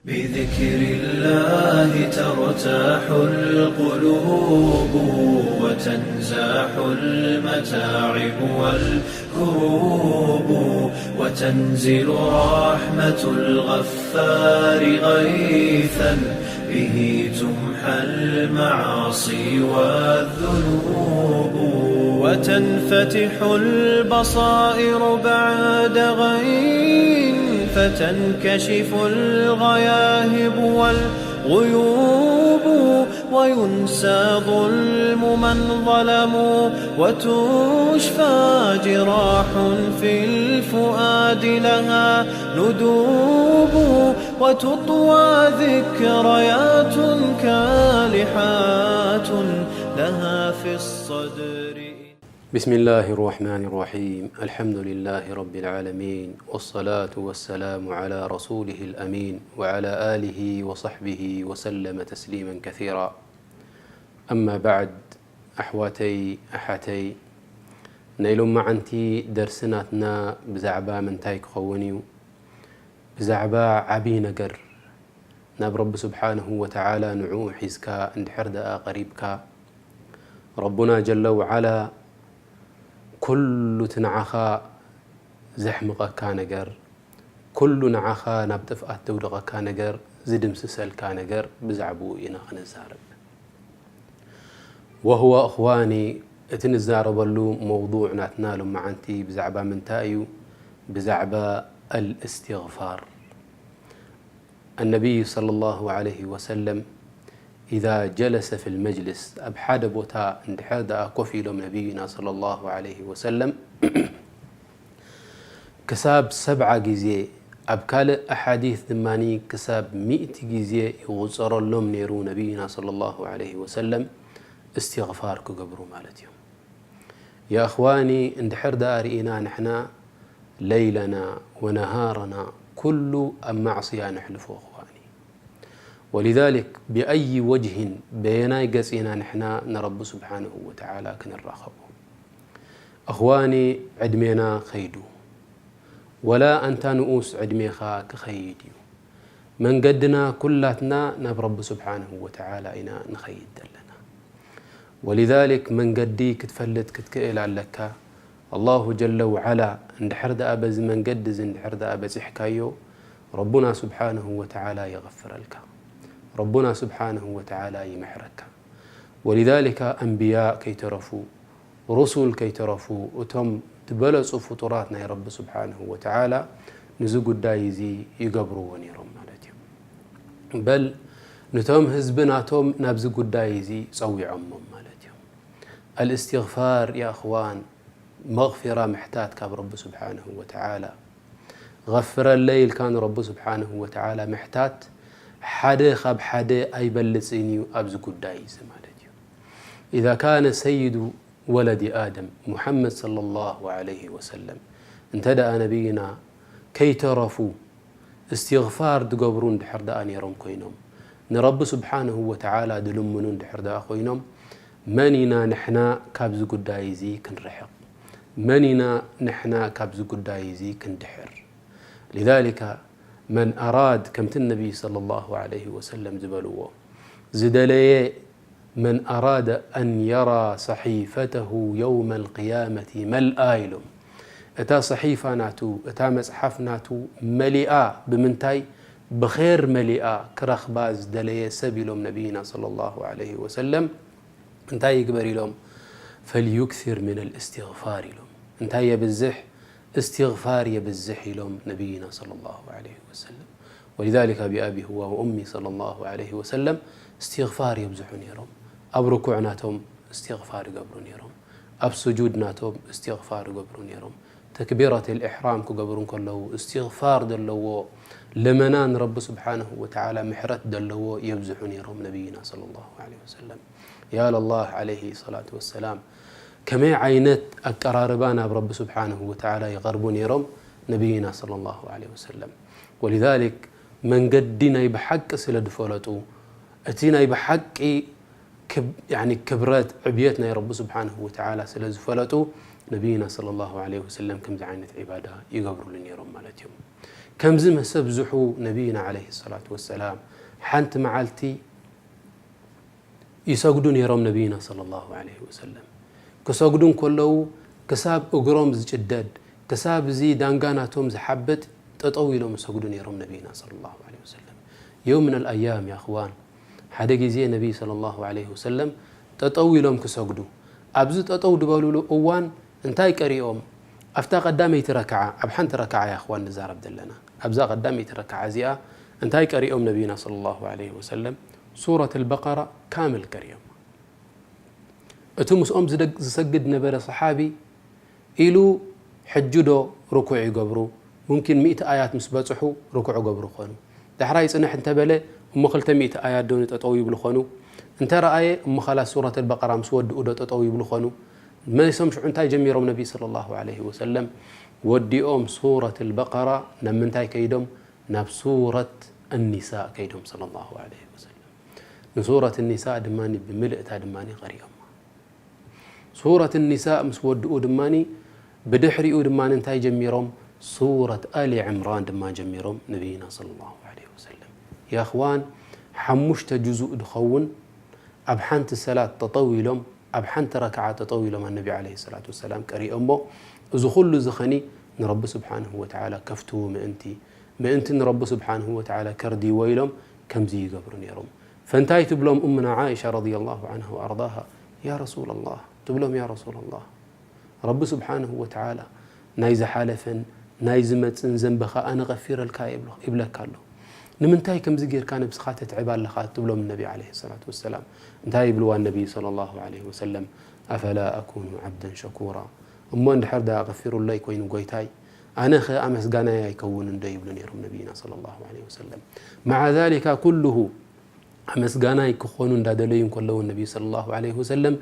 بذكر الله ترتاح القلوب، وتنزاح المتاعب والكروب، وتنزل رحمة الغفار غيثا به تمحى المعاصي والذنوب، وتنفتح البصائر بعد غين، فتنكشف الغياهب والغيوب، وينسى ظلم من ظلموا، وتشفى جراح في الفؤاد لها ندوب، وتطوى ذكريات كالحات لها في الصدر. بسم الله الرحمن الرحيم. الحمد لله رب العالمين، والصلاة والسلام على رسوله الأمين، وعلى آله وصحبه وسلم تسليما كثيرا. أما بعد، ኣሕዋተይ ኣሓተይ፣ ናይ ሎማዓንቲ ደርሲ ናትና ብዛዕባ ምንታይ ክኸውን እዩ? ብዛዕባ ዓብዪ ነገር፣ ናብ ረቢ ስብሓንሁ ወተዓላ ንዕኡ ሒዝካ እንድሕር ደኣ ቀሪብካ፣ ረቡና ጀለ ወዓላ ኩሉ እቲ ንዓኻ ዘሕምቐካ ነገር፣ ኩሉ ንዓኻ ናብ ጥፍኣት ዘውድቐካ ነገር፣ ዝድምስሰልካ ነገር ብዛዕባኡ ኢና ክንዛረብ። ወህወ እኽዋኒ፣ እቲ ንዛረበሉ መውዱዕ ናትና ሎማዓንቲ ብዛዕባ ምንታይ እዩ? ብዛዕባ ኣልእስትግፋር። ኣነቢይ ሰለላሁ ዐለይሂ ወሰለም ኢዛ ጀለሰ ፊል መጅልስ፣ ኣብ ሓደ ቦታ እንድሕር ደኣ ኮፍ ኢሎም ነቢይና ሰለላሁ ዐለይሂ ወሰለም ክሳብ ሰብዓ ግዜ፣ ኣብ ካልእ ኣሓዲት ድማ ክሳብ ሚእቲ ግዜ ይቑጸረሎም ነይሩ ነቢይና ሰለላሁ ዐለይሂ ወሰለም እስትግፋር ክገብሩ ማለት እዮም። ያ እኽዋኒ፣ እንድሕር ደኣ ርኢና ንሕና ለይለና ወነሃረና ኩሉ ኣብ ማዕስያ ነሕልፎ እኽዋኒ። ወሊዛሊክ ብኣይ ወጅሂን፣ በየናይ ገጽ ኢና ንሕና ንረቢ ስብሓንሁ ወተዓላ ክንራኸቦ? እኽዋኒ፣ ዕድሜና ኸይዱ። ወላ ኣንታ ንኡስ ዕድሜኻ ክኸይድ እዩ። መንገድና ኩላትና ናብ ረቢ ስብሓንሁ ወተዓላ ኢና ንኸይድ ዘለና። ወሊዛሊክ መንገዲ ክትፈልጥ ክትክእል ኣለካ። ኣላሁ ጀለ ወዓላ እንድሕር ደኣ በዚ መንገዲ እዚ እንድሕር ደኣ በጺሕካዮ፣ ረቡና ስብሓንሁ ወተዓላ የغፍረልካ። ረቡና ስብሓንሁ ወተዓላ ይምሕረካ። ወሊዛሊካ ኣንብያ ከይተረፉ፣ ሩሱል ከይተረፉ፣ እቶም ዝበለጹ ፍጡራት ናይ ረቢ ስብሓንሁ ወተዓላ ንዚ ጉዳይ እዚ ይገብርዎ ነይሮም ማለት እዩ። በል፣ ነቶም ህዝቢ ናቶም ናብዚ ጉዳይ እዚ ጸዊዖሞም ማለት እዮም። ኣልእስትግፋር፣ ያ እኽዋን፣ መቕፊራ ምሕታት ካብ ረቢ ስብሓንሁ ወተዓላ። غፍረለይ ኢልካ ንረቢ ስብሓንሁ ወተዓላ ምሕታት ሓደ ካብ ሓደ ኣይበልጽን እዩ ኣብዚ ጉዳይ እዚ ማለት እዩ። ኢዛ ካነ ሰይዱ ወለዲ ኣደም ሙሓመድ ሰለላሁ ዐለይሂ ወሰለም፣ እንተ ደኣ ነቢይና ከይተረፉ እስትግፋር ዝገብሩ እንድሕር ደኣ ነይሮም ኮይኖም፣ ንረቢ ስብሓንሁ ወተዓላ ዝልምኑ እንድሕር ደኣ ኮይኖም፣ መን ኢና ንሕና ካብዚ ጉዳይ እዚ ክንርሕቕ? መን ኢና ንሕና ካብዚ ጉዳይ እዚ ክንድሕር? ሊዛሊካ መን ኣራድ፣ ከምቲ ነቢይ ሰለላሁ ዐለይሂ ወሰለም ዝበልዎ፣ ዝደለየ መን ኣራደ ኣን የራ ሰሒፈተሁ የውመል ቅያመቲ መልኣ ኢሎም። እታ ሰሒፋ ናቱ፣ እታ መጽሓፍ ናቱ መሊኣ ብምንታይ? ብኼር መሊኣ ክረኽባ ዝደለየ ሰብ ኢሎም ነቢይና ሰለላሁ ዐለይሂ ወሰለም። እንታይ ይግበር ኢሎም? ፈልዩክሲር ሚነል እስትግፋር ኢሎም። እንታይ የብዝሕ? እስትግፋር የብዝሕ ኢሎም ነቢይና ሰለላሁ ዐለይሂ ወሰለም። ወሊዛሊካ ቢኣቢ ሁወ ወኡሚ ሰለላሁ ዐለይሂ ወሰለም እስትግፋር የብዝሑ ነይሮም። ኣብ ርኩዕ ናቶም እስትግፋር ይገብሩ ነይሮም። ኣብ ስጁድ ናቶም እስትግፋር ይገብሩ ነይሮም። ተክቢረተል ኢሕራም ክገብሩ እንከለዉ እስትግፋር ዘለዎ ልመና ንረቢ ስብሓንሁ ወተዓላ ምሕረት ዘለዎ የብዝሑ ነይሮም ነቢይና ሰለላሁ ዐለይሂ ወሰለም። ያ ለላህ ዐለይሂ ሰላቱ ወሰላም፣ ከመይ ዓይነት ኣቀራርባ ናብ ረቢ ስብሓንሁ ወተዓላ ይቐርቡ ነይሮም ነቢይና ሰለላሁ ዐለይሂ ወሰለም። ወሊዛሊክ መንገዲ ናይ ብሓቂ ስለ ዝፈለጡ፣ እቲ ናይ ብሓቂ ክብ-፣ ያኒ ክብረት ዕብየት ናይ ረቢ ስብሓንሁ ወተዓላ ስለ ዝፈለጡ፣ ነቢይና ሰለላሁ ዐለይሂ ወሰለም ከምዚ ዓይነት ዒባዳ ይገብሩሉ ነይሮም ማለት እዮም። ከምዚ መሰብዝሑ ነቢይና ዓለይሂ ሰላቱ ወሰላም ሓንቲ መዓልቲ ይሰግዱ ነይሮም። ነቢይና ሰለላሁ ዓለይሂ ወሰለም ክሰግዱ እንከለዉ ክሳብ እግሮም ዝጭደድ፣ ክሳብ እዚ ዳንጋ ናቶም ዝሓብጥ ጠጠው ኢሎም ይሰግዱ ነይሮም ነቢይና ሰለላሁ ዓለይሂ ወሰለም። የውም ሚነል ኣያም ያ እኽዋን፣ ሓደ ግዜ ነቢይ ሰለላሁ ዓለይሂ ወሰለም ጠጠው ኢሎም ክሰግዱ፣ ኣብዚ ጠጠው ዝበሉሉ እዋን እንታይ ቀሪኦም? ኣብታ ቀዳመይቲ ረክዓ፣ ኣብ ሓንቲ ረክዓ ያ እኽዋን ንዛረብ ዘለና። ኣብዛ ቀዳመይቲ ረክዓ እዚኣ እንታይ ቀሪኦም ነቢይና ሰለላሁ ዓለይሂ ወሰለም? ሱረት ኣልበቀራ ካምል ቀሪኦም። እቲ ምስኦም ዝደግ-፣ ዝሰግድ ነበረ ሰሓቢ ኢሉ ሕጂ ዶ ርኩዕ ይገብሩ? ሙምኪን ሚእቲ ኣያት ምስ በጽሑ ርኩዕ ገብሩ ኾኑ። ዳሕራይ ጽንሕ እንተበለ እሞ ክልተ ሚእቲ ኣያት ዶ ንጠጠው ይብሉ ኾኑ? እንተ ረኣየ እሞ ኻላስ ሱረት ኣልበቀራ ምስ ወድኡ ዶ ጠጠው ይብሉ ኾኑ? መሊሶም ሽዑ እንታይ ጀሚሮም? ነቢ ሰለላሁ ዓለይሂ ወሰለም ወዲኦም ሱረት ኣልበቀራ ናብ ምንታይ ከይዶም? ናብ ሱረት ኣኒሳእ ከይዶም ሰለላሁ ዓለይሂ ወሰለም። ንሱረት ኣኒሳእ ድማ ብምልእታ ድማ ቀሪኦም። ሱረት ኒሳእ ምስ ወድኡ ድማ ብድሕሪኡ ድማ እንታይ ጀሚሮም? ሱረት ኣሊ ዕምራን ድማ ጀሚሮም ነቢይና ሰለላሁ ዓለይሂ ወሰለም። ያ እኽዋን፣ ሓሙሽተ ጁዙእ ድኸውን ኣብ ሓንቲ ሰላት ጠጠው ኢሎም፣ ኣብ ሓንቲ ረክዓ ጠጠው ኢሎም ኣነቢ ዓለይሂ ሰላቱ ወሰላም ቀሪኦሞ። እዚ ኩሉ እዚ ኸኒ ንረቢ ስብሓንሁ ወተዓላ ከፍትዉ ምእንቲ፣ ምእንቲ ንረቢ ስብሓንሁ ወተዓላ ከርድይዎ ኢሎም ከምዚ ይገብሩ ነይሮም። ፈንታይ ትብሎም እምና ዓኢሻ ረዲየላሁ ዓንሃ ወኣርዳሃ፣ ያ ረሱለላህ፣ ትብሎም፣ ያ ረሱለላህ፣ ረቢ ስብሓንሁ ወተዓላ ናይ ዝሓለፈን ናይ ዝመጽእን ዘንብኻ ኣነ ቐፊረልካ እየ ይብሎ-፣ ይብለካ ኣሎ። ንምንታይ ከምዚ ጌርካ ነብስኻ ተትዕብ ኣለኻ? ትብሎም ነቢ ዓለይሂ ሰላቱ ወሰላም። እንታይ ይብልዋ ነቢ ሰለላሁ ዓለይሂ ወሰለም? ኣፈላ ኣኩኑ ዓብደን ሸኩራ፣ እሞ እንድሕር ደኣ ቐፊሩለይ ኮይኑ ጎይታይ፣ ኣነኸ ኣመስጋናይ ኣይከውንን ዶ? ይብሉ ነይሮም ነቢይና ሰለላሁ ዓለይሂ ወሰለም። መዓ ዛሊካ ኩሉሁ ኣመስጋናይ ክኾኑ እንዳደለዩ እንከለዉ ነቢዩ ሰለላሁ ዓለይሂ ወሰለም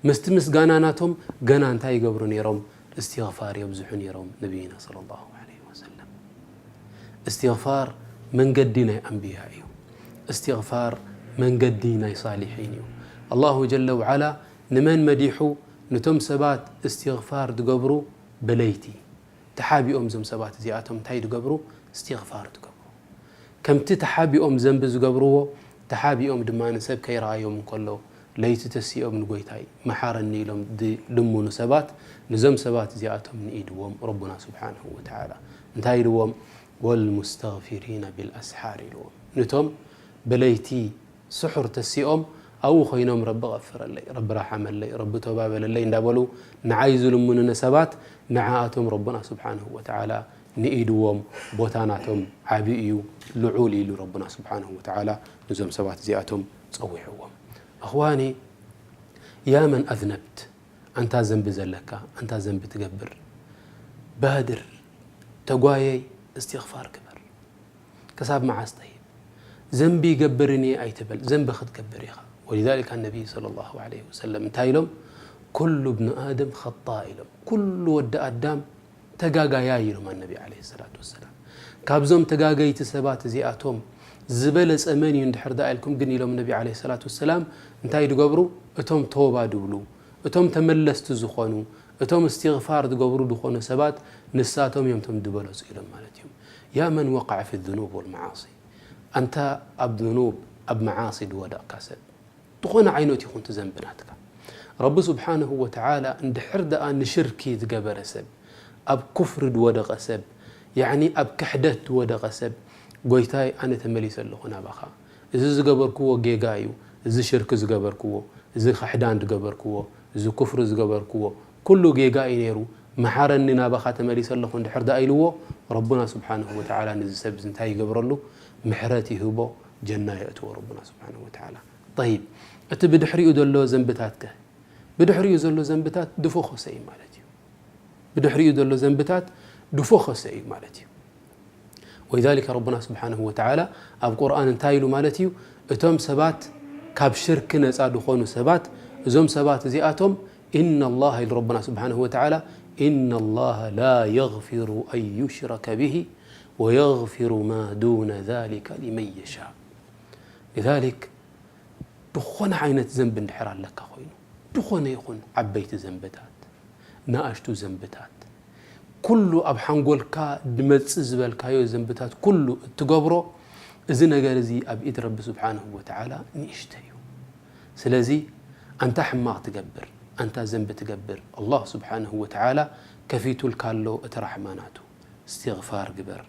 ምስቲ ምስጋና ናቶም ገና እንታይ ይገብሩ ነይሮም? እስትግፋር የብዝሑ ነይሮም ነቢይና ሰለላሁ ዓለይሂ ወሰለም። እስትግፋር መንገዲ ናይ ኣንብያ እዩ። እስትግፋር መንገዲ ናይ ሳሊሒን እዩ። ኣላሁ ጀለ ወዓላ ንመን መዲሑ? ንቶም ሰባት እስትግፋር ዝገብሩ ብለይቲ ተሓቢኦም እዞም ሰባት እዚኣቶም እንታይ ዝገብሩ? እስትግፋር ዝገብሩ። ከምቲ ተሓቢኦም ዘንቢ ዝገብርዎ፣ ተሓቢኦም ድማ ንሰብ ከይረኣዮም እንከሎ፣ ለይቲ ተሲኦም ንጎይታይ መሓረኒ ኢሎም ዝልምኑ ሰባት፣ ንዞም ሰባት እዚኣቶም ንኢድዎም ረቡና ስብሓንሁ ወተዓላ። እንታይ ኢልዎም? ወልሙስተግፊሪነ ቢልኣስሓር ኢልዎም። ንቶም ብለይቲ ስሑር ተሲኦም ኣብኡ ኮይኖም ረቢ ቐፍረለይ፣ ረቢ ረሓመለይ፣ ረቢ ቶባ በለለይ እንዳበሉ ንዓይ ዝልምኑኒ ሰባት፣ ንዓኣቶም ረቡና ስብሓንሁ ወተዓላ ንኢድዎም፣ ቦታ ናቶም ዓቢ እዩ፣ ልዑል ኢሉ ረቡና ስብሓንሁ ወተዓላ ንዞም ሰባት እዚኣቶም ጸዊዕዎም። እኽዋኒ፣ ያ መን ኣዝነብት፣ ኣንታ ዘንቢ ዘለካ፣ ኣንታ ዘንቢ ትገብር፣ ባድር፣ ተጓየይ፣ እስትግፋር ግበር። ክሳብ መዓስ ጠይብ? ዘንቢ ይገብርን እየ ኣይትበል፣ ዘንቢ ክትገብር ኢኻ። ወሊዛሊካ ነቢይ ሰለላሁ ዓለይሂ ወሰለም እንታይ ኢሎም? ኩሉ ብኒ ኣደም ኸጣእ ኢሎም። ኩሉ ወዲ ኣዳም ተጋጋያይ ኢሎም ኣነቢ ዓለይሂ ሰላቱ ወሰላም። ካብዞም ተጋገይቲ ሰባት እዚኣቶም ዝበለጸ መን እዩ እንድሕር ደኣ ኢልኩም ግን ኢሎም ነቢ ዓለይሂ ሰላቱ ወሰላም እንታይ ድገብሩ? እቶም ተውባ ድብሉ፣ እቶም ተመለስቲ ዝኾኑ፣ እቶም እስትግፋር ዝገብሩ ዝኾኑ ሰባት ንሳቶም እዮም እቶም ዝበለጹ ኢሎም ማለት እዮም። ያ መን ወቀዐ ፊ ዙኑብ ወልመዓሲ፣ ኣንታ ኣብ ዙኑብ ኣብ መዓሲ ዝወደቕካ ሰብ፣ ዝኾነ ዓይነት ይኹን እቲ ዘንቢ ናትካ፣ ረቢ ስብሓንሁ ወተዓላ እንድሕር ደኣ ንሽርኪ ዝገበረ ሰብ፣ ኣብ ኩፍሪ ዝወደቐ ሰብ፣ ያዕኒ ኣብ ክሕደት ዝወደቐ ሰብ፣ ጎይታይ ኣነ ተመሊሰ ኣለኹ ናባኻ፣ እዚ ዝገበርክዎ ጌጋ እዩ፣ እዚ ሽርኪ ዝገበርክዎ፣ እዚ ካሕዳን ዝገበርክዎ፣ እዚ ኩፍሪ ዝገበርክዎ፣ ኩሉ ጌጋ እዩ ነይሩ፣ መሓረኒ ናባኻ ተመሊሰ ኣለኹ እንድሕር ደኣ ኢልዎ፣ ረቡና ስብሓንሁ ወተዓላ ነዚ ሰብ እዚ እንታይ ይገብረሉ? ምሕረት ይህቦ፣ ጀና የእትዎ ረቡና ስብሓንሁ ወተዓላ። ጠይብ፣ እቲ ብድሕሪኡ ዘሎ ዘንብታት ከ? ብድሕሪኡ ዘሎ ዘንብታት ድፎኸሰ እዩ ማለት እዩ። ብድሕሪኡ ዘሎ ዘንብታት ድፎኸሰ እዩ ማለት እዩ። ወሊዛሊከ ረቡና ስብሓንሁ ወተዓላ ኣብ ቁርኣን እንታይ ኢሉ ማለት እዩ? እቶም ሰባት ካብ ሽርኪ ነፃ ዝኾኑ ሰባት፣ እዞም ሰባት እዚኣቶም፣ ኢነ ላሃ ኢሉ ረቡና ስብሓንሁ ወተዓላ፣ ኢነ ላሃ ላ የግፊሩ ኣን ዩሽረከ ብሂ ወየግፊሩ ማ ዱነ ዛሊከ ሊመን የሻእ። ሊዛሊክ ዝኾነ ዓይነት ዘንቢ እንድሕር ኣለካ ኮይኑ፣ ዝኾነ ይኹን ዓበይቲ ዘንብታት፣ ንኣሽቱ ዘንብታት፣ ኩሉ ኣብ ሓንጎልካ ድመጽእ ዝበልካዮ ዘንብታት ኩሉ እትገብሮ፣ እዚ ነገር እዚ ኣብ ኢድ ረቢ ስብሓንሁ ወተዓላ ንእሽተ እዩ። ስለዚ ኣንታ ሕማቕ ትገብር፣ ኣንታ ዘንቢ ትገብር፣ ኣላህ ስብሓንሁ ወተዓላ ከፊቱልካ ኣሎ እቲ ራሕማ ናቱ። እስትግፋር ግበር።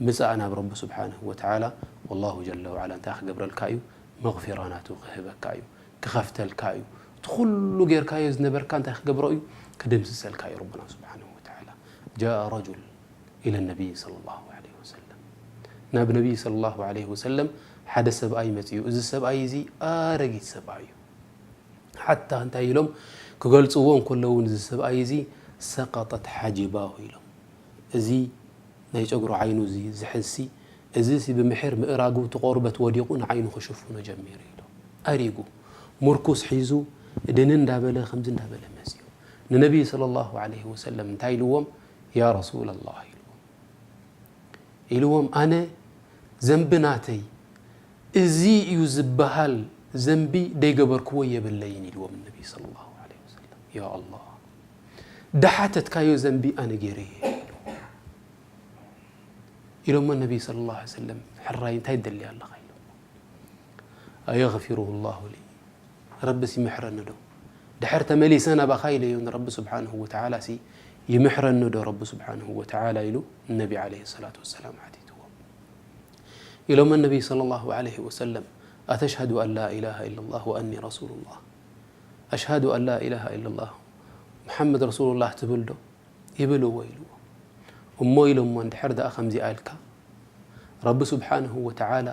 ምጻእ ናብ ረቢ ስብሓንሁ ወተዓላ፣ ወላሁ ጀለ ወዓላ እንታይ ክገብረልካ እዩ? መግፊራ ናቱ ክህበካ እዩ፣ ክኸፍተልካ እዩ። እቲ ኩሉ ጌርካዮ ዝነበርካ እንታይ ክገብሮ እዩ? ክድምስሰልካ እዩ ረብና ስብሓንሁ ወተዓላ። ጃአ ረጁል ኢለ ነቢይ ሰለላሁ ዐለይሂ ወሰለም። ናብ ነቢይ ሰለላሁ ዐለይሂ ወሰለም ሓደ ሰብኣይ መጺኡ። እዚ ሰብኣይ እዚ ኣረጊት ሰብኣይ እዩ። ሓታ እንታይ ኢሎም ክገልጽዎ እንከለዉ፣ እዚ ሰብኣይ እዚ ሰቀጠት ሓጂባሁ ኢሎም። እዚ ናይ ጨጉሪ ዓይኑ እዚ ዝሕዝሲ፣ እዚ ሲ ብምሕር ምእራጉ እቲ ቆርበት ወዲቑ ንዓይኑ ክሽፍኖ ጀሚሩ ኢሉ። ኣሪጉ፣ ሙርኩስ ሒዙ፣ ድን እንዳበለ፣ ከምዚ እንዳበለ መጽኡ። ንነቢይ ሰለላሁ ዐለይሂ ወሰለም እንታይ ኢልዎም? ያ ረሱለላህ ኢልዎም። ኢልዎም፣ ኣነ ዘንቢ ናተይ እዚ እዩ ዝበሃል ዘንቢ ደይገበርክዎ የብለይን ኢልዎም ነቢ ሰለላሁ ዐለይሂ ወሰለም። ያ ኣላህ፣ ደሓተትካዮ ዘንቢ ኣነ ገይረየ ኢሎሞ ነቢ ሰለላሁ ዐለይሂ ወሰለም። ሕራይ እንታይ ትደሊ ኣለኻ ኢሎሞ። ኣየግፊሩሁ ላሁ ሊ፣ ረብስ ይምሕረኒ ዶ? ድሕር ተመሊሰ ናባኻ ኢለዮ ንረቢ ስብሓንሁ ወተዓላ ሲ ይምሕረኒ ዶ ረቢ ስብሓንሁ ወተዓላ ኢሉ ነቢ ዐለይሂ ሰላቱ ወሰላም ሓቲትዎ። ኢሎም ነቢ ሰለላሁ ዐለይሂ ወሰለም፣ ኣተሽሀዱ ኣን ላ ኢላሃ ኢለላህ ወኣኒ ረሱሉላህ፣ ኣሽሀዱ ኣን ላ ኢላሃ ኢለላህ፣ ሙሓመድ ረሱሉላህ ትብል ዶ? ይብልዎ ኢልዎ። እሞ ኢሎሞ እንድሕር ደኣ ከምዚኣ ኢልካ፣ ረቢ ስብሓንሁ ወተዓላ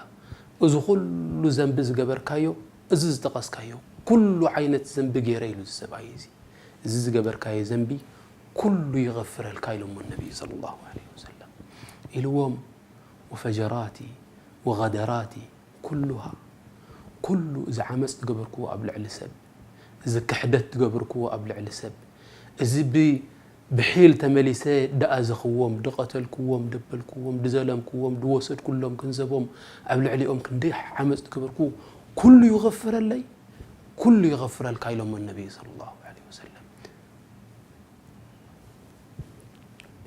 እዚ ኩሉ ዘንቢ ዝገበርካዮ፣ እዚ ዝጠቐስካዮ ኩሉ ዓይነት ዘንቢ ገይረ ኢሉ እዚ ሰብኣይ እዚ፣ እዚ ዝገበርካዮ ዘንቢ ኩሉ ይغፍረልካ ኢሎሞ ነቢይ ሰለላሁ ዐለይሂ ወሰለም ኢልዎም። ወፈጀራቲ ወገደራቲ ኩሉሃ፣ ኩሉ እዚ ዓመፅ ዝገበርክዎ ኣብ ልዕሊ ሰብ፣ እዚ ክሕደት ዝገበርክዎ ኣብ ልዕሊ ሰብ፣ እዚ ብ-፣ ብሒል ተመሊሰ ድኣዘኽዎም፣ ድቐተልክዎም፣ ደበልክዎም፣ ድዘለምክዎም፣ ድወሰድኩሎም ገንዘቦም፣ ኣብ ልዕሊኦም ክንደይ ዓመፅ ዝገበርክዎ፣ ኩሉ ይغፍረለይ፣ ኩሉ ይغፍረልካ ኢሎሞ ነቢይ ሰለላሁ ዐለይሂ ወሰለም።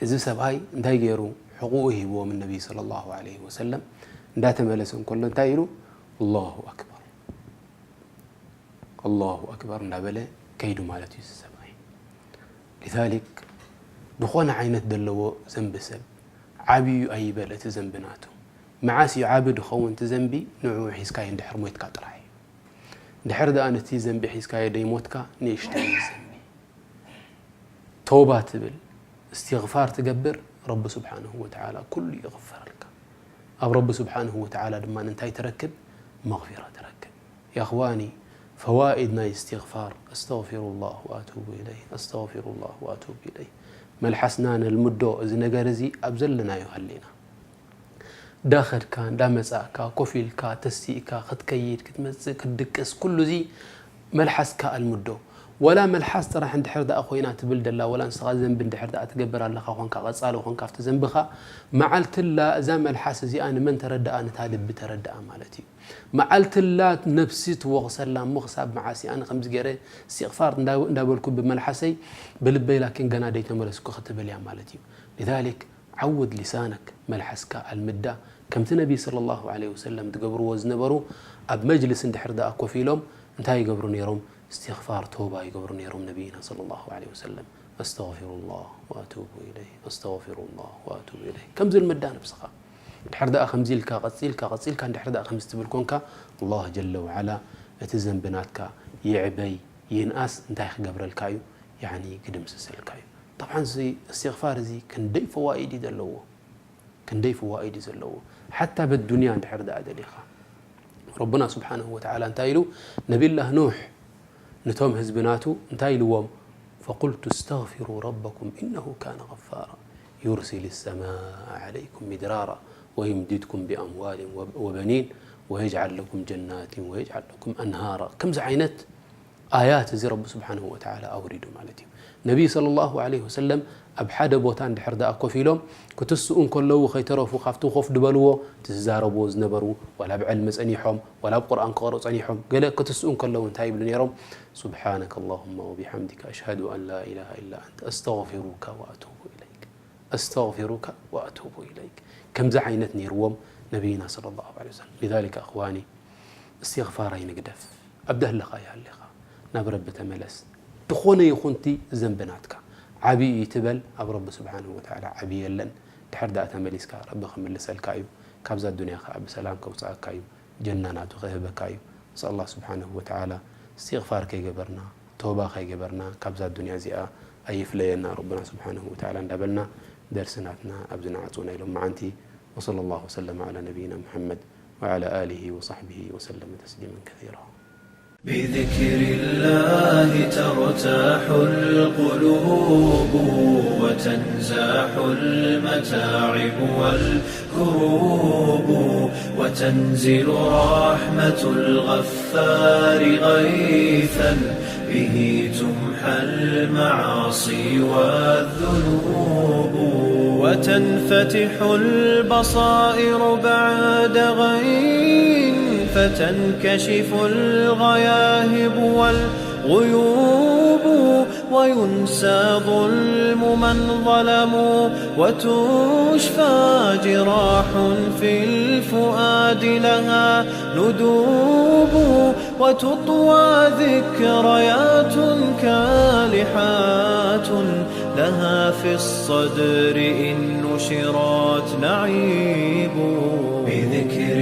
እዚ ሰብኣይ እንታይ ገይሩ? ሕቑኡ ሂብዎም ነቢይ ሰለላሁ ዐለይሂ ወሰለም። እንዳተመለሰ እንከሎ እንታይ ኢሉ? ኣላሁ ኣክበር፣ ኣላሁ ኣክበር እንዳበለ ከይዱ ማለት እዩ እዚ ሰብኣይ። ሊዛሊክ፣ ዝኾነ ዓይነት ዘለዎ ዘንቢ ሰብ ዓብዩ ኣይበል እቲ ዘንቢ ናቱ። መዓስ እዩ ዓቢ ድኸውን እቲ ዘንቢ? ንዕኡ ሒዝካዮ እንድሕር ሞይትካ ጥራሕ እዩ። ድሕር ደኣ ነቲ ዘንቢ ሒዝካዮ ደይሞትካ ንእሽተይ ዘንቢ ተውባ ትብል፣ እስትግፋር ትገብር፣ ረቢ ስብሓንሁ ወተዓላ ኩሉ ይቕፈረልካ። ኣብ ረቢ ስብሓንሁ ወተዓላ ድማ እንታይ ትረክብ? መግፊራ ትረክብ። ያ እኽዋኒ፣ ፈዋኢድ ናይ እስትግፋር፣ ኣስተግፊሩላህ ወኣቱቡ ኢለይህ፣ ኣስተግፊሩላህ ወኣቱቡ ኢለይህ። መልሓስና ነልምዶ፣ እዚ ነገር እዚ ኣብ ዘለናዮ ሃሊና። እንዳኸድካ፣ እንዳመጻእካ፣ ኮፍ ኢልካ፣ ተሲእካ፣ ክትከይድ፣ ክትመጽእ፣ ክትድቅስ፣ ኩሉ እዚ መልሓስካ ኣልምዶ። ወላ መልሓስ ጥራሕ እንድሕር ደኣ ኮይና ትብል ደላ፣ ወላ ንስኻ ዘንቢ እንድሕር ደኣ ትገብር ኣለኻ ኮንካ፣ ቀጻሊ ኮንካ ኣብቲ ዘንብኻ፣ መዓልትላ እዛ መልሓስ እዚኣ ንመን ተረድኣ? ነታ ልቢ ተረድኣ ማለት እዩ። መዓልትላ ነብሲ ትወቕሰላ እሞ ክሳብ መዓስ እየ ኣነ ከምዚ ገይረ እስትቕፋር እንዳ-፣ እንዳበልኩ ብመልሓሰይ ብልበይ ላኪን ገና ደይተመለስኩ ክትብል እያ ማለት እዩ። ሊዛሊክ ዓውድ ሊሳነክ፣ መልሓስካ ኣልምዳ። ከምቲ ነቢ ሰለላሁ ዐለይሂ ወሰለም ዝገብርዎ ዝነበሩ፣ ኣብ መጅልስ እንድሕር ደኣ ኮፍ ኢሎም እንታይ ይገብሩ ነይሮም? እስትግፋር፣ ተውባ ይገብሩ ነይሮም ነቢይና ሰለላሁ ዐለይሂ ወሰለም። ኣስተግፊሩላህ ወኣቱቡ ኢለይህ፣ ኣስተግፊሩላህ ወኣቱቡ ኢለይህ። ከምዚ ልምዳ ነብስኻ። ድሕር ደኣ ከምዚ ኢልካ ቀጺልካ፣ ቀጺልካ እንድሕር ደኣ ከምዚ ትብል ኮንካ፣ ኣላህ ጀለ ወዓላ እቲ ዘንቢ ናትካ ይዕበይ ይንኣስ እንታይ ክገብረልካ እዩ? ያዕኒ ክድምስሰልካ እዩ። ጠብዓን እዚ እስትግፋር እዚ ክንደይ ፈዋኢድ እዩ ዘለዎ፣ ክንደይ ፈዋኢድ እዩ ዘለዎ። ሓታ በዱንያ እንድሕር ደኣ ደሊኻ። ረቡና ስብሓንሁ ወተዓላ እንታይ ኢሉ? ነቢላህ ኑሕ ነቶም ህዝቢ ናቱ እንታይ ኢልዎም? ፈቁልቱ እስተግፊሩ ረበኩም ኢነሁ ካነ ገፋራ ዩርሲል ሰማአ ዐለይኩም ሚድራራ ወዩምዲድኩም ቢኣምዋሊን ወ-፣ ወበኒን ወየጅዓል ለኩም ጀናቲን ወየጅዓል ለኩም ኣንሃራ። ከምዚ ዓይነት ኣያት እዚ ረቢ ስብሓንሁ ወተዓላ ኣውሪዱ ማለት እዩ። ነቢይ ሰለላሁ ዐለይሂ ወሰለም ኣብ ሓደ ቦታ እንድሕር ደኣ ኮፍ ኢሎም ክትስኡ እንከለዉ ከይተረፉ ካብቲ ኮፍ ድበልዎ እቲ ዝዛረብዎ ዝነበሩ ዋላ ኣብ ዕልሚ ጸኒሖም ዋላ ኣብ ቁርኣን ክቐርኡ ጸኒሖም ገለ ክትስኡ እንከለዉ እንታይ ይብሉ ነይሮም? ሱብሓነከ ኣላሁመ ወቢሓምዲከ ኣሽሃዱ ኣን ላ ኢላሃ ኢላ ኣንተ ኣስተግፊሩከ ወኣቱቡ ኢለይክ። أستغفرك وأتوب إليك። ከምዚ ዓይነት ነይርዎም ነቢይና ሰለላሁ ዐለይሂ ወሰለም። لذلك እኽዋኒ፣ እስትግፋር ኣይንግደፍ። ኣብ ደለኻዮ ሃሊኻ ናብ ረቢ ተመለስ። ዝኾነ ይኹንቲ ዘንቢ ናትካ ዓብዪ እዩ ትበል፣ ኣብ ረቢ ስብሓንሁ ወተዓላ ዓብዪ የለን። ድሕር ደኣ ተመሊስካ ረቢ ክምልሰልካ እዩ። ካብዛ ዱንያ ኸዓ ብሰላም ከውፅኣካ እዩ። ጀና ናቱ ክህበካ እዩ። ንስኣል ኣላህ ስብሓንሁ ወተዓላ እስትግፋር ከይገበርና፣ ተውባ ከይገበርና፣ ካብዛ ዱንያ እዚኣ ኣይፍለየና ረቡና ስብሓንሁ ወተዓላ እንዳበልና ደርሲ ናትና ኣብዚ ንዓጽዎ ናይ ሎመዓንቲ። وصلى الله وسلم على نبينا محمد وعلى آله وصحبه وسلم تسليما كثيرا. بذكر الله ترتاح القلوب وتنزاح المتاعب والكروب وتنزل رحمة الغفار غيثا به تمحى المعاصي والذنوب وتنفتح البصائر بعد غين فتنكشف الغياهب والغيوب وينسى ظلم من ظلموا وتشفى جراح في الفؤاد لها ندوب وتطوى ذكريات كالحات لها في الصدر إن نشرت نعيب بذكر